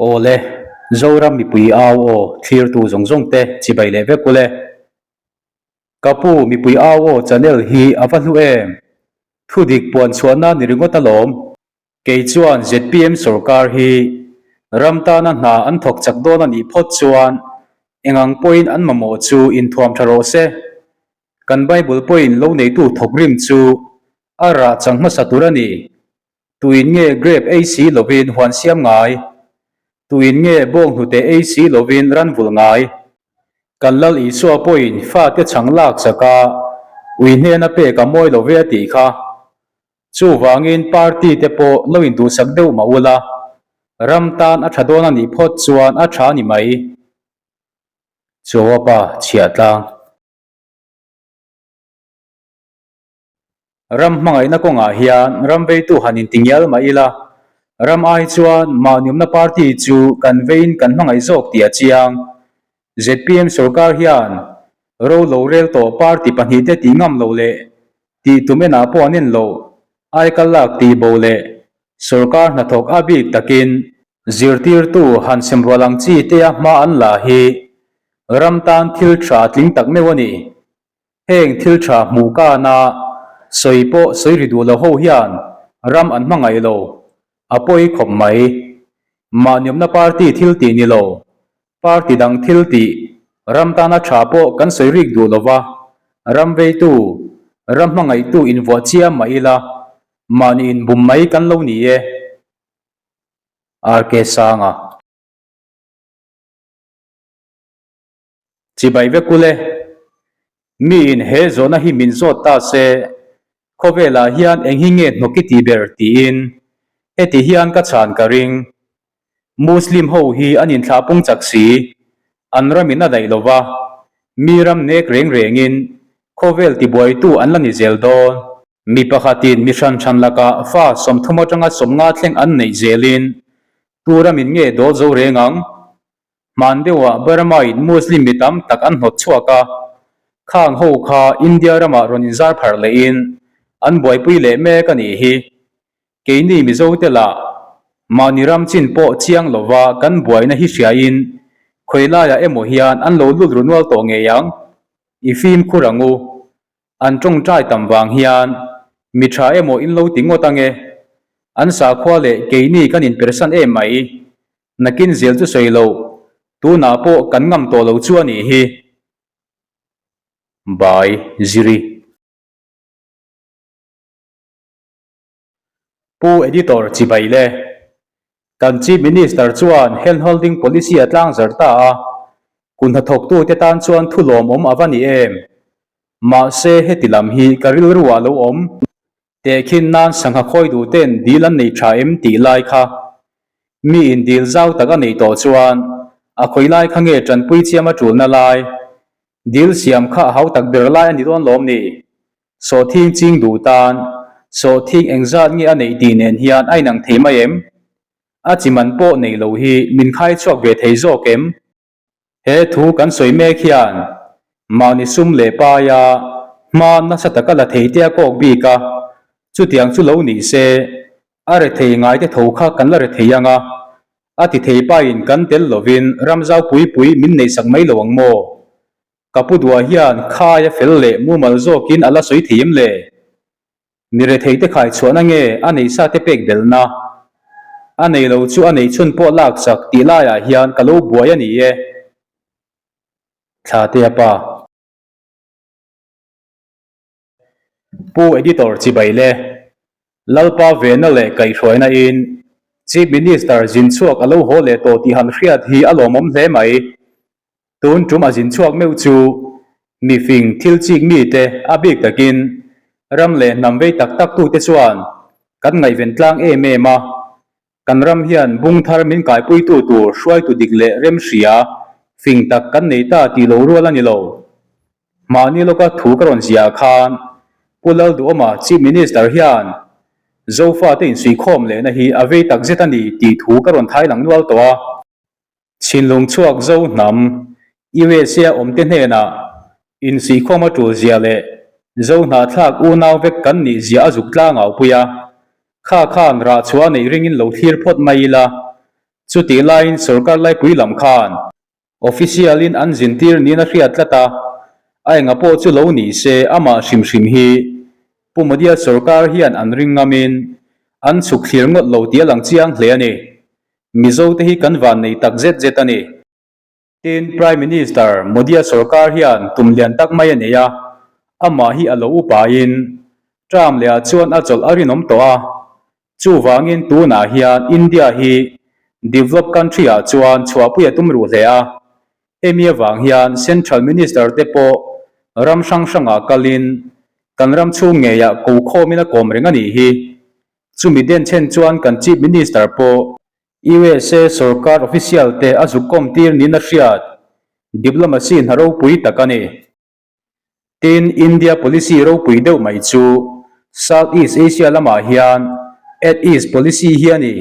Aw le, Zoram mipui au aw thlirtu zawng zawng te chibai leh vek ule. Ka pu mipui au aw channel hi a va hlu em? Thu dik puan chhuahna ni ringawt alawm. Kei chuan zpm sorkar hi ram tana hna an thawk chak dawn a nih phawt chuan eng ang pawhin an mamawh chu inthuam tha rawh se. Kan Bible pawhin lo neitu thawkrim chu a rah chang hmasa tur a ni. Tuin nge grape ei si lovin huan siam ngai? Tuin nge bawng hnute ei si lovin ran vulh ngai? Kan Lal Isua pawhin fate chhang lak chaka ui hnena pek a mawi lo ve a tih kha. Chuvangin party te pawh lo induhsak deuh mah ula, ram tan a tha dawn a nih phawt chuan a tha a ni mai. Chuaua pa chhiah tlang. Ram hmangaihna kawngah hian ram veitu han intingial mah ila, ram ai chuan mahniawmna party chu kan veiin kan hmangaih zawk tih a chiang. Zpm sorkar hian ro lo rel tawh party pahnihte tih ngam loh leh tih tum enah pawh an en loh, aikal lak tih bo leh sorkar hnathawk a bik takin zirtirtu han semrual ang chi tea hma an la hi ram tan thil tha tling tak meuh a ni. Heng thil tha hmuh kana sawi pawh sawi ri duh lo ho hian ram an hmangaih lo, a pawi khawp mai. Mahniawmna party thil tih ni lo, party dang thil tih ram tana tha pawh kan sawi rik duh lo va, ram veitu, ram hmangaihtu invuah chiam mah ila, mahni inbum mai kan lo ni e. RK Sanga. Chibai vek ule, miin he zawhna hi min zawt ta se, khawvelah hian eng hi nge hnawk i ti ber tiin heti hian ka chhan ka ring. Muslim ho hi an inthlah pung chak si, an ramin a daih lo va, mi ram nek reng rengin khawvel tibuaitu an la ni zel dawn. Mi pakhatin mi hran hran lakah fa 30 atanga 50 thleng an neih zelin tu ramin nge dawl zo reng ang? Hman deuhah Burma-in Muslim mi tam tak an hnawt chhuak a, khang ho kha India ramah rawn inzar pharh lehin an buaipui leh mek a nih hi. Keini Mizote lah mahni ram chin pawh chiang lova kan buaina hi hriain khawilaiah emaw hian an lo lut ru nual tawh ngei ang. I fimkhur ang u. An tawngtai tam vang hian mi tha emaw in lo ti ngawt ange. An sakhua leh keini kan inpersan em mai. Nakin zel chu sawi lo, tunah pawh kan ngam tawh lo chu a nih hi. By Ziri. Pu Editor chibai le. Kan Chief Minister chuan hand holding policy a tlangzar ta a, kun hnathawktute tan chuan thu lawmawm a va ni em? Mahse heti lam hi ka rilru ah lo awm. Tehkhin nan sangha khawi duh ten dil an nei tha em tih lai kha. Mi in dil zau tak a neih tawh chuan a khawi lai kha nge tanpui chiam a tulna lai? Dil siam kha a hau tak ber lai a ni dawn lawm ni? Sawhthing ching duh tan sawhthing engzat nge a neih tih nen hian a inang thei mai em? A chi man pawh nei lo hi min khai chhuak ve thei zawk em? He thu kan sawi mek hian mahni sum leh paia hma nasa taka la thei te a kawk bik a, chutiang chu lo ni se a rethei ngai te tho kha kan la rethei ang a, a ti thei pain kan tel lovin ram zau pui pui min neihsak mai lo ang maw? Ka pu duah hian khai a fel leh mumal zawkin a la sawi thei em le? Mi rethei te khai chhuahna nge a nei sa te pek belhna? A nei lo chu a nei chhun pawh lak chak tih laiah hian ka lo buai a ni e. Thla te a pa. Pu Editor chibai le. Lalpa vena leh kaihhruaina in Chief Minister zin chhuak a lo haw leh tawh tih han hriat hi a lawmawm hle mai. Tun tum a zin chhuak meuh chu mifing thil chik mite a bik takin ram leh hnam vei tak tak tute chuan kan ngaihven tlang em em a, kan ram hian bung thar min kaipuitu tur hruaitu dik leh rem hria fing tak kan nei ta tih lo rual a ni lo. Mahni lawka thu ka rawn ziah khan Pu Lalduhawma Chief Minister hian Zofate insuihkhawm lehna hi a vei tak zet a ni tih thu ka rawn thai lang nual tawh a. Chhinlung chhuak zo hnam USA awmte hnenah insuihkhawm a tul zia leh zo hnahthlak unau vek kan nih zia a zuk tlang au pui a. Kha khan rah chhuah a neih ringin lo thlir phawt mai ila. Chutih laiin sorkar laipui lam khan official in an zintir niin a hriat tlat a, a enga pawh chu lo ni se amah hrim hrim hi Pu Modia sorkar hian an ring ngamin an chhuk thlir ngawt lo tih a lang chiang hle a ni. Mizo te hi kan van nei tak zet zet a ni. Tin, Prime Minister Modia sorkar hian tum lian tak mai a nei a, amah hi a lo upain term lehah chuan a chawlh a rinawm tawh a. Chuvangin tunah hian India hi developed country ah chuan chhuahpui a tum ruh hle a. Hemi avang hian Central Minister te pawh ram hrang hrangah kalin kan ram chhung ngeiah ko khawmin a kawm reng a nih hi. Chumi denchhen chuan kan Chief Minister pawh USA sorkar official te a zuk kawm tir niin a hriat. Diplomacy hna ropui tak a ni. Tin, India policy ropui deuh mai chu South East Asia lamah hian Act East policy hi a ni.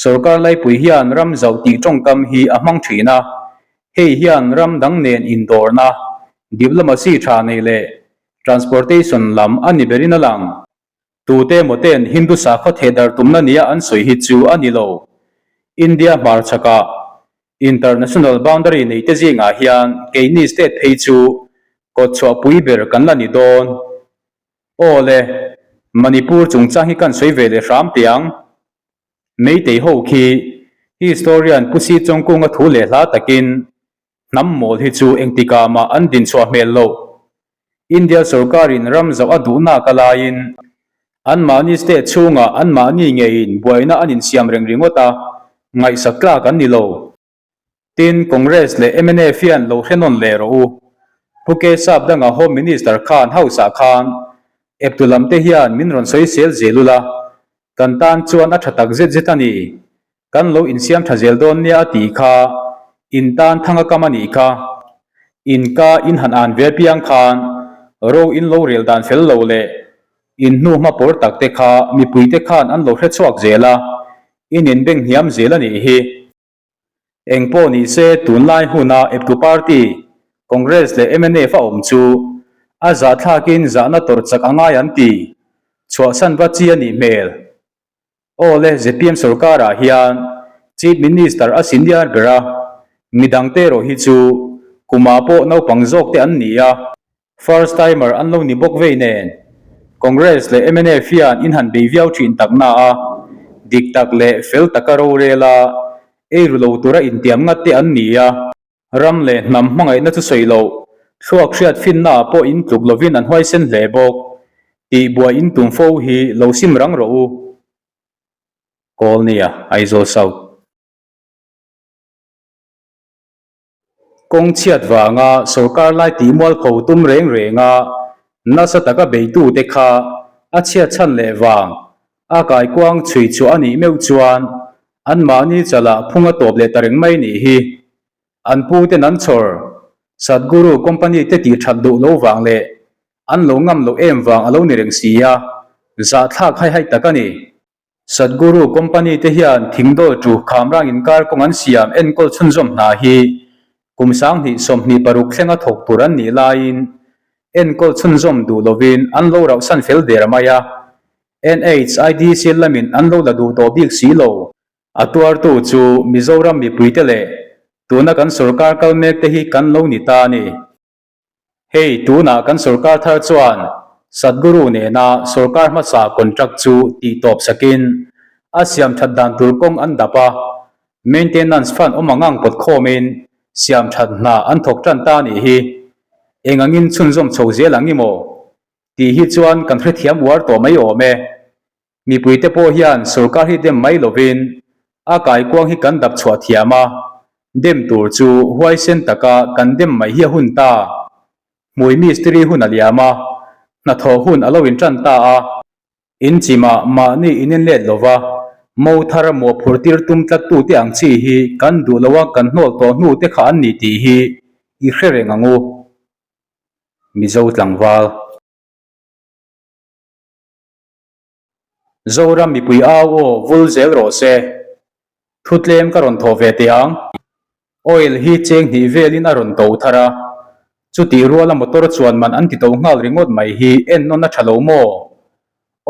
Sorkar laipui hian ram zauh tih tawngkam hi a hmang thin a, hei hian ram dang nen indawrna, diplomacy tha nei leh transportation lam a ni berin a lang. Tute emaw ten Hindu sakhaw thehdar tumna nia an sawi hi chu a ni lo. India hmarchhakah International boundary neite zingah hian keini state phei chu kawtchhuah pui ber kan la ni dawn. Aw le, Manipur chungchang hi kan sawi ve leh hram teh ang. Meitei ho khi historian Pu Si Chawngkunga thu leh hla takin Hnam mawl hi chu engtikah mah an dinchhuah hmel loh. India sorkarin ram zauh a duhnak a laiin anmahni state chhungah anmahni ngeiin buaina an insiam reng ringawt a, ngaihsak tlak an ni lo. Tin, Congress leh mnf hian lo hre nawn leh rawh u. Pu K Sapdanga Home Minister khan House ah khan eptu lam te hian min rawn sawi sel zel ula, kan tan chuan a tha tak zet zet a ni. Kan lo insiam tha zel dawn nia a tih kha in tan thang a kam a nih kha. In ka in han an ve piang khan ro in lo rel dan fel lo leh in hnu hma pawr tak te kha mipui te khan an lo hre chhuak zel a, in inbeng hniam zel a nih hi. Eng pawh ni se tunlai huna eptu party Congress leh mnf a awm chu a zahthlakin zahna tawrh chak a ngai an ti. Chhuahsan va chi a nih hmel. Aw le, zpm sorkarah hian Chief Minister a senior ber a, midangte erawh hi chu kumah pawh naupang zawkte an ni a, first timer an lo ni bawk vei nen. Congress leh mnf hian in han bei viau thin tak na a, dik tak leh fel taka rorel a, eiru lo tura intiam ngat te an ni a. Ram leh hnam hmangaihna chu sawi loh, thluak hriat finnaah pawh in tluk lovin an huaisen hle bawk. Tih buai in tum fo hi lo sim rang rawh u. Kawlnia, Aizawl South. Kawng chhiat vanga sorkar lai tih mualpho tum reng renga nasa taka beitute kha a chhiat chhan leh vang a kaikuang chhui chhuah a nih meuh chuan anmahni chalah phung a tawp leh ta reng mai nih hi. An puten an chhawr Sadhguru company te tih that duh lo vang leh an lo ngam loh em vang a lo ni reng si a, zahthlak hai hai tak a ni. Sadhguru company te hian thingdawl chu khamrang inkar kawng an siam enkawl chhunzawm hna hi kum 2026 thlenga thawk tur an nih laiin enkawl chhunzawm duh lovin an lo rauhsan fel der mai a, NHIDC lamin an lo la duh tawh bik si lo. A tuartu chu Mizoram mipuite leh tuna kan sorkar kal mek te hi kan lo ni ta a ni. Hei tunah kan sorkar thar chuan Sadhguru nena sorkar hmasa contract chu tih tawp sakin a siam that dan tur kawng an dap a, maintenance fund awm ang ang pawt khawmin siam that hna an thawk tan ta a nih hi. Eng angin chhunzawm chho zel ang i maw? Tih hi chuan kan hrethiam uar tawh mai awm e. Mipuite pawh hian sorkar hi dem mai lovin a kaikuang hi kan dap chhuah thiam a, dem tur chu huaisen taka kan dem mai hi a hun ta. Hmui mistiri hun a liam a, hnathawh hun a lo intan ta a. In chimah mahni in inlet lova mo thar mawhphurh tir tum tlattute ang chi hi kan duh loa kan hnawl tawh hnu te kha an ni tih hi i hre reng ang u. Mizo tlangval. Zoram mipui au aw vul zel rawh se. Thu tlem ka rawn thawh ve teh ang. Oil hi cheng hnih velin a rawn to thar a, chutih ruala motor chuan man an ti to nghal ringawt mai hi en nawn a tha lo maw?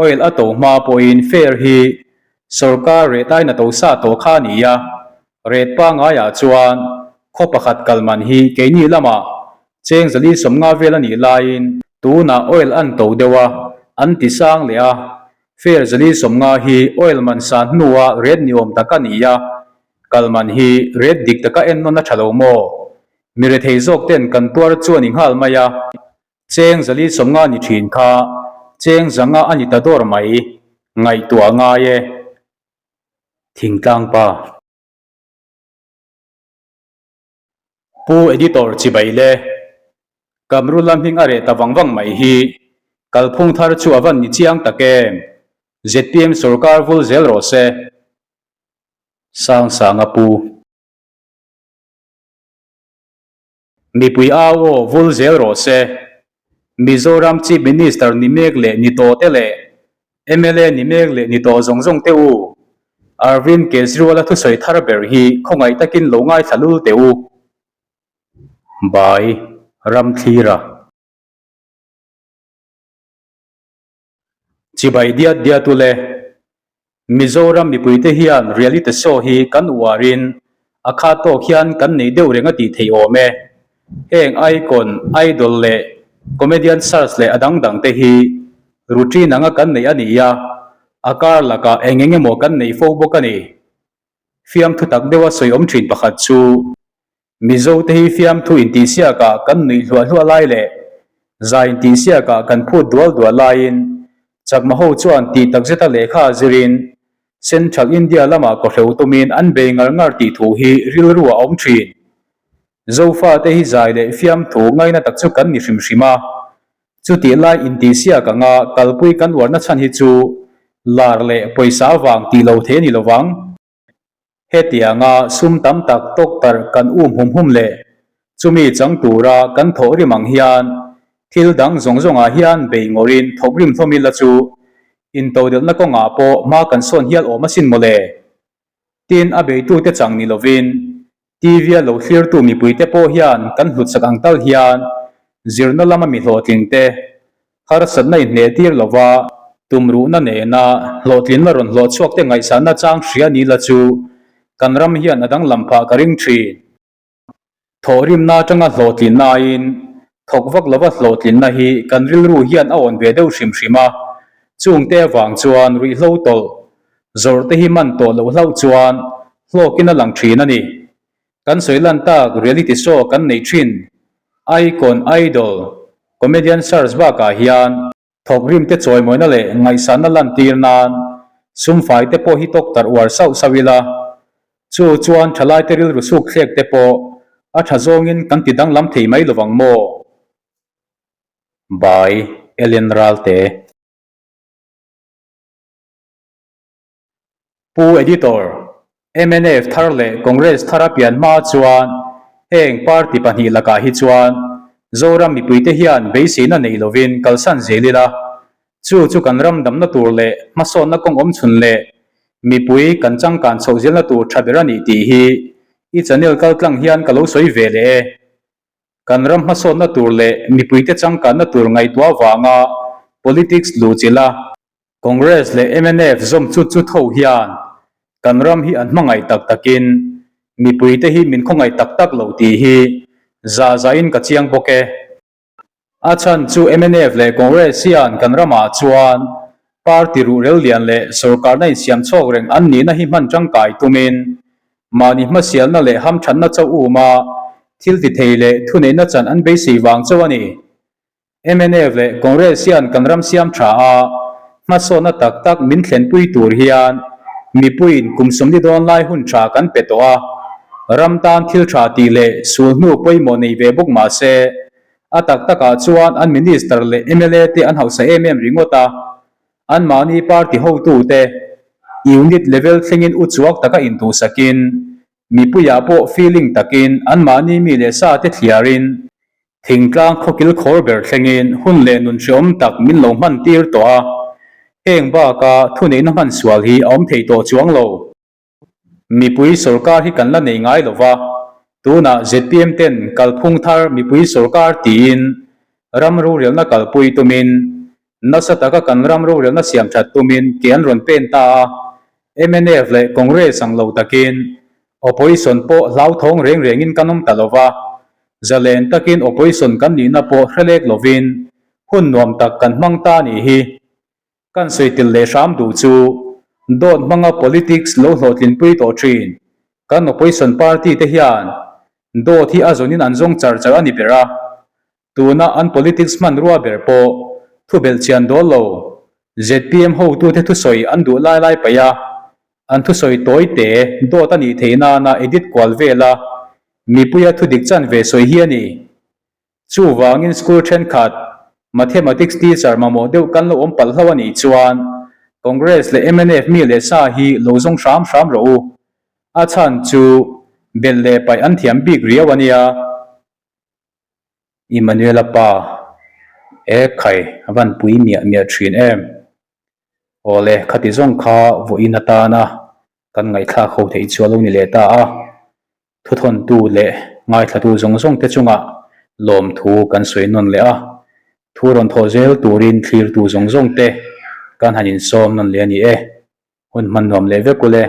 Oil a to hma pawhin fare hi. Sorkar rate aina to sa tawh kha a ni a, rate pangaiah chuan khaw pakhat kal man hi keini lamah cheng zali sawmnga vel a nih laiin tunah oil an to deuh a, an ti sang leh a, fare zali sawmnga hi oil man san hnua rate ni awm tak a ni a, kal man hi rate dik taka ennawn a tha lo maw? Mi rethei zawk ten kan tuar chu a ni nghal mai a. Cheng zali sawmnga ni thin kha cheng zanga a ni ta dawr mai, ngaihtuah ngai e. Thingtlang pa. Pu Editor chibai le. Kamrula hming a reh ta vang vang mai hi kalphung thar chu a van ni chiang tak em? Zpm sorkar vul zel rawh se. Sangsanga pu. Mipui au aw vul zel rawh se. Mizoram Chief Minister ni mek leh ni tawh te leh mla ni mek leh ni tawh zawng zawng te u, Arvind Kejriwal-a thusawi thar ber hi khawngaih takin lo ngaithla lul teh u. By Ramthlira. Chibai diat diat u le. Mizoram mipuite hian reality show hi kan uarin a kha tawk hian kan nei deuh reng a tih theih awm e. Heng icon, idol leh comedian search leh a dang dang te hi routine anga kan neih a ni a, a kar lakah eng eng emaw kan nei fo bawk a ni. Fiamthu tak deuha sawi awm thin pakhat chu Mizote hi fiamthu intihsiakah kan nuih hluah hluah lai leh zai intihsiakah kan phut dual dual laiin Chakma ho chuan tih takzeta lehkha zirin Central India lamah kawhreu tumin an bei ngar ngar tih thu hi rilru a awm thin. Zofate hi zai leh fiamthu ngaina tak chu kan ni hrim hrim a, chutih lai intihsiak anga kalpui kan uarna chhan hi chu lar leh pawisa avang tih lo thei a ni lovang. Hetianga sum tam tak tawktarh kan um hum hum leh chumi chang tura kan thawh rim ang hian thil dang zawng zawngah hian bei ngawrin thawk rim hlawm ila chu intodelhna kawngah pawh hma kan sawn hial awm asin mawle. Tin, a beitute chang ni lovin TV-a lo thlirtu mipuite pawh hian kan hlutsak ang tal hian zirna lama mi hlawhtlingte harsatna inhneh tir lova tumruhna nena hlawhtlinna rawn hlawh chhuakte ngaihsanna chang hria ni la chu kan ram hian a danglam phah ka ring thin. Thawhrimna atanga hlawhtlinna aiin thawk vak lova hlawhtlinna hi kan rilru hian a awn ve deuh hrim hrim a, chungte avang chuan ruihhlo tawlh zawrh te hi man tawh loh hlauh chuan hlawkin a lang thin a ni. Kan sawi lan tak reality show kan neih thin Icon, Idol, Comedian Search bakah hian thawkrim te chawimawina leh ngaihsanna lantir nan sumfai te pawh hi tawk tarh uar sauh sauh ila, chu chuan thalai te rilru suk thlek te pawh a tha zawngin kan ti danglam thei mai lovang maw? By Ellen Ralte. Pu Editor, mnf thar leh Congress thar a pian hma chuan heng party pahnih lakah hi chuan Zoram mipuite hian beiseina nei lovin kalsan zel ila, chu chu kan ram damna tur leh hmasawnna kawng awm chhun leh mipui kan changkan chhoh zelna tur tha ber a nih tih hi i channel kaltlang hian ka lo sawi ve leh e. Kan ram hmasawnna tur leh mipuite changkanna tur ngaihtuah avanga politics luhchilh a, Congress leh mnf zawm chut chut ho hian kan ram hi an hmangaih tak takin mipuite hi min khawngaih tak tak lo tih hi zah zahin ka chiang bawk e. A chhan chu mnf leh Congress hian kan ramah chuan party ruhrel lian leh sorkarna insiam chhawk reng an nihna hi hman tangkai tumin mahni hmasialna leh hamthatna chauh uma thil ti thei leh thuneihna chan an beisei vang chauh a ni. Mnf leh Congress hian kan ram siam tha a, hmasawnna tak tak min thlenpui tur hian mipuiin kum sawmli dawn lai hun tha kan pe tawh a, ram tan thil tha tih leh sul hnu pawimawh nei ve bawk mah se, a tak takah chuan an Minister leh mla te an hausa em em ringawt a, anmahni party hotute unit level thlengin uchuak taka intuhsakin mipuiah pawh feeling takin anmahni mi leh sa te thliarin Thingtlang khawkil khawr ber thlengin hun leh nun hreawm tak min lo hman tir tawh a, heng baka thuneihna hman sual hi a awm thei tawh chuang lo. Mipui sorkar hi kan la nei ngai lo va, tunah zpm ten kalphung thar mipui sorkar tiin ram rorelna kalpui tumin nasa taka kan ram rorelna siam that tumin ke an rawn pen ta a. Mnf leh Congress ang lo takin Opposition pawh hlauthawng reng rengin kan awm ta lo va, zalen takin Opposition kan nihna pawh hre lek lovin hun nuam tak kan hmang ta nih hi. Kan sawi tel leh hram duh chu dawt hmanga politics lo hlawhtlinpui tawh thin kan Opposition party te hian dawt hi a zawnin an zawng char char a ni ber a, Tuna an politics hmanrua ber pawh thu belhchian dawl lo. Zpm hotute thusawi an duh lai lai paih a, an thusawi tawi te dawt a nih theih nana edit kual vela mipuia thudik chanve sawi hi a ni. Chuvangin school thenkhat mathematics teacher mamawh deuh kan lo awm palh hlo a nih chuan Congress leh mnf mi leh sa hi lo zawng hram hram rawh u. A chhan chu belh leh paih an thiam bik riau a nia. Immanuela pa, E khai, a van pui miah miah thin em? Awle, khati zawng kha vawiin atana kan ngaihthlak ho theih chu a lo ni leh ta a, thuthawntu leh ngaithlatu zawng zawng te chungah lawmthu kan sawi nawn leh a, thu rawn thawh zel turin thlirtu zawng zawng te kan han insawm nawn leh a ni e. Hun hman nuam leh vek ule.